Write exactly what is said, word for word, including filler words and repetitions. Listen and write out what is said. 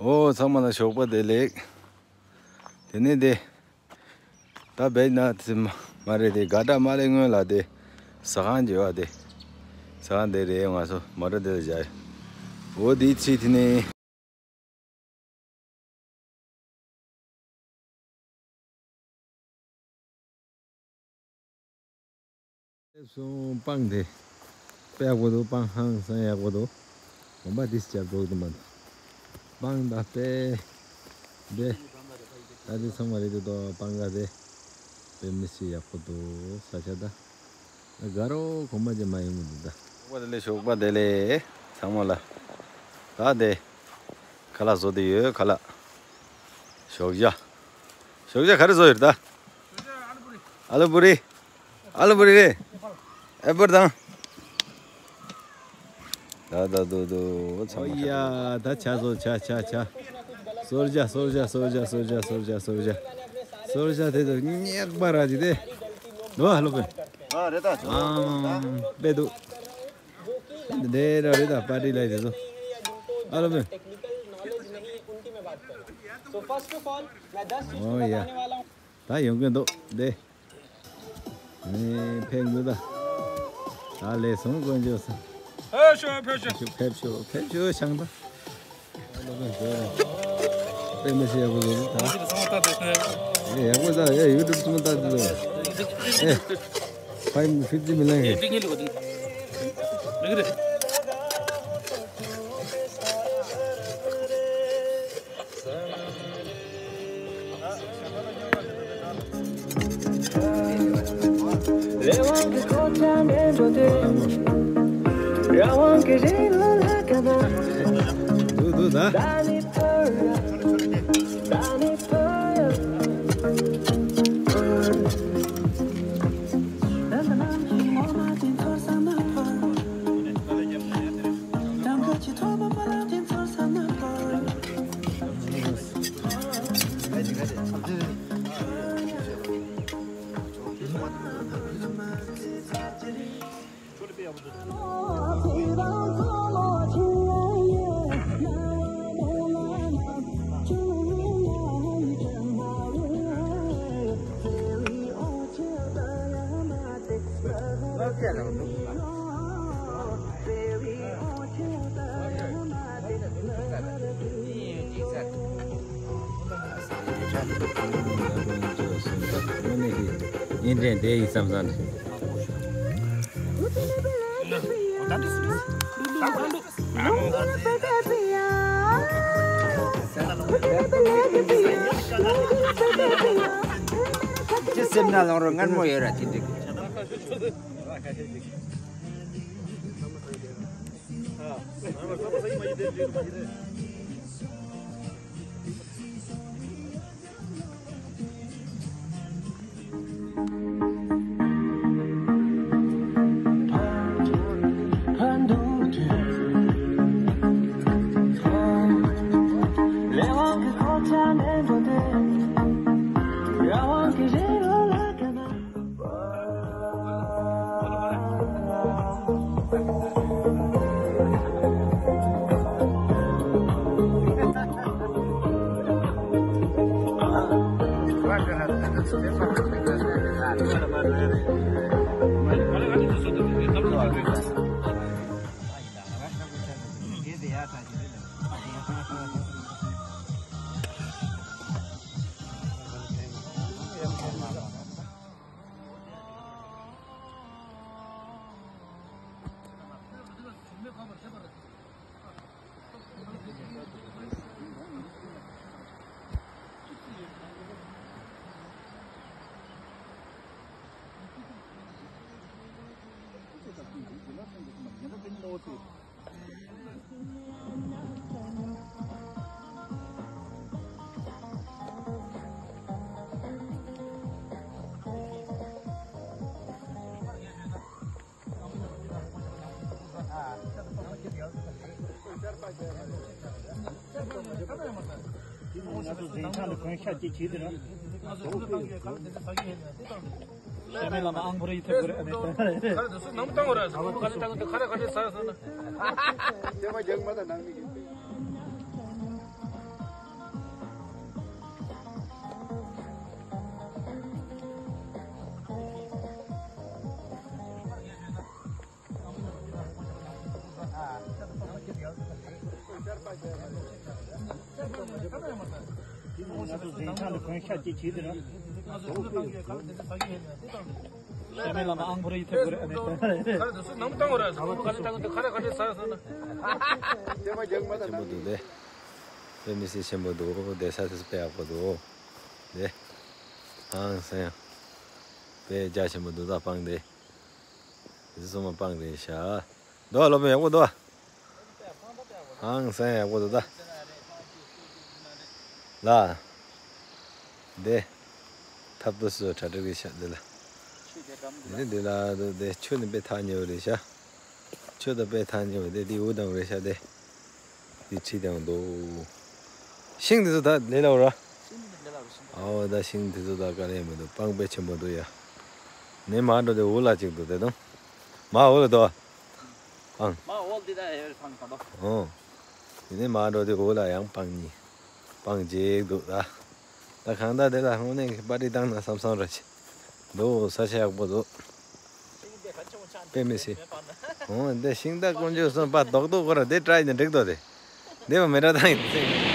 ཨོ་ཚང་མ་ལ་ཞོགས་པ་བདེ་ལེགས། དེ་ནས་དེ། ད་བེད་ན་དེ་མ་མ་རེད་དེ་དགའ་དྲག་མ་ལས་སྔོན་ལ་དེ། ཟ་ཁང་བརྗེ་བ་དེ། ཟ་ཁང་དེ་རེད། ང་ཚོ་མོ་ཊ་དེ་ལ་བཞག་ཡོད། ཨོ་དེའི་ཚེ་དེ་ནས། སོང་སྤང་དེ། དཔེ་ཡག་པོ་འདུག་སྤང་ཧང་སང་ཡག་པོ་འདུག་གོམ་པ་དེ་སྐྱབས་འགྲོ་གི་མ་འདུག་སྤང་ད་དཔེ། དེ། ད་དེ་ཚང་མ་རེད་དེ་དོ་སྤང་ག་དེ། དཔེ་མི་སྲིད་ཡག་པོ་འདུག་ས་ཆ་ད། དགའ་རོགས་གོམ་པ་ཅན་མ་ཡོང་གི་འདུག་ད། ཞོགས་པ་བདེ་ལེགས་ཞོགས་པ་བདེ་ལེགས་ཚང་མ་ལ། ད་དེ། ཁ་ལག་བཟོ་དེ་ཡོད་ཁ་ལག་ཞོགས་ཇ། ཞོགས་ཇ་ག་རེ་བཟོ་ཡོད་ད། ཨ་ལུ་པུ་རི། ཨ་ལུ་པུ་རི་རེད། ཨེ་པལ་དང་། ད་ད་དུ་དུ་ཚང་མ། ཨོ་ཡ་ད་ཇ་བཟོ་ཇ་ཇ་ཇ། གསོལ་ཇ་གསོལ་ཇ་གསོལ་ཇ་གསོལ་ཇ་གསོལ་ཇ་གསོལ་ཇ། གསོལ་ཇ་དེ་ཚོ་སྙེག་པ་ར་ཅིག་དེ། ནོ་ཨ་ལུ་པུ་རི། ཨ་རེད་ད་ཇོ། ཨང་དཔེ་འདུག་འདི་ར་རེད་ད་པར་ཊི་ལ་དེ་ཚོ། ཨ་ལོ་མེ། ཨོ་ཡ། ད་ཡོང་གི་འདུག་འདི། ནི་ཕེབས་འདུག་ད། ད་ལས་སོང་དཀོན་མཆོག་གསུམ། ཕེབས་ཤོག་ཕེབས་ཤོག་ཕེབས་ཤོག་ཕེབས་ཤོག་ཤང་ད། ཨ་ལོ་མེ་འགྲོ་ར། དཔེ་མི་སྲིད་ཡག་པོ་འདུག་ད། ཨེ་ཡག་པོ་ད་ཨེ་ཡུ་ཊུབ་ཚང་མ་ལྟ་འདུག་ཨེ། ཕའི་ཕིབ་ཏི་མི་ལང་གི། དུ་དུ་ད། ཡིན་དྲན་དེ་ཡིན་བསམ་བསམ་རེད། ཅི་སེམས་ན་ལོང་རོ་ངན་མོ་ཡོད་ར་དེ་འདུག་ཆེན་པོ་འདུག་དེ། དཔེ་མི་སྲིད་ཆེན་པོ་འདུག་དེ། ས་དེ་དཔེ་ཡག་པོ་འདུག་དེ། ཧང་སང་ཡ། དཔེ་རྒྱ་ཆེན་པོ་འདུག་ད་སྤང་དེ། དེ་ཚོ་ཚང་མ་སྤང་རེད་ཤག་འདུག་ཨ། སློབ་དཔོན་ཡག་པོ་འདུག་ཨ། ཧང་སང་ཡག་པོ་འདུག་ད། ལ། དེ། ཐབ་ཏུ་སུ་གྲ་སྒྲིག་རེད་ཤག་འདི་ལ། འདི་འདི་ལ་འདི་ཆུ་ནི་དཔེ་ཐག་ཉེ་བོ་རེད་ཤག་ཆུ་དང་དཔེ་ཐག་ཉེ་བོ་དེ་དེ་འུ་དང་རེད་ཤག་དེ། དེ་ཁྲིད་དང་འདུག་ཤིང་དེ་ཚོ་ད་ལས་སླ་བོ་ར། ཨའོ་ད་ཤིང་དེ་ཚོ་ད་དཀའ་ལས་མི་འདུག་སྤང་དཔེ་ཆེན་པོ་འདུག་ཡ། ནས་མར་འགྲོ་དེ་འུ་ལ་གཅིག་འདུག་དེ་དང་། མར་འུ་ལ་འདུག་ཨ། སྤང་། མ་འོལ་འདི་ད་ཡོད་སང་ད་དོ། ཨོ། དེ་ནས་མར་འགྲོ་དེ་འུ་ལ་ཡང་སྤང་གཉིས། སྤང་གཅིག་འདུག་ད། ད་གང་ལྟར་དེ་ལ་དངོས་གནས་པར་རིས་བཏང་ན་བསམ་བསམ་ར་ཆེ། འདུག་ས་ཆ་ཡག་པོ་འདུག་དཔེ་མི་སྲིད། འོ་འདི་ཤིང་རྟ་དཀོན་མཆོག་གསུམ་པ་རྡོག་རྡོག་ཁོ་ར་དེ་བཀྲ་ཡིན་འགྲིག་དོ་དེ། འདི་བ་མེ་ར་ཐང་ཡིན་ཚེ།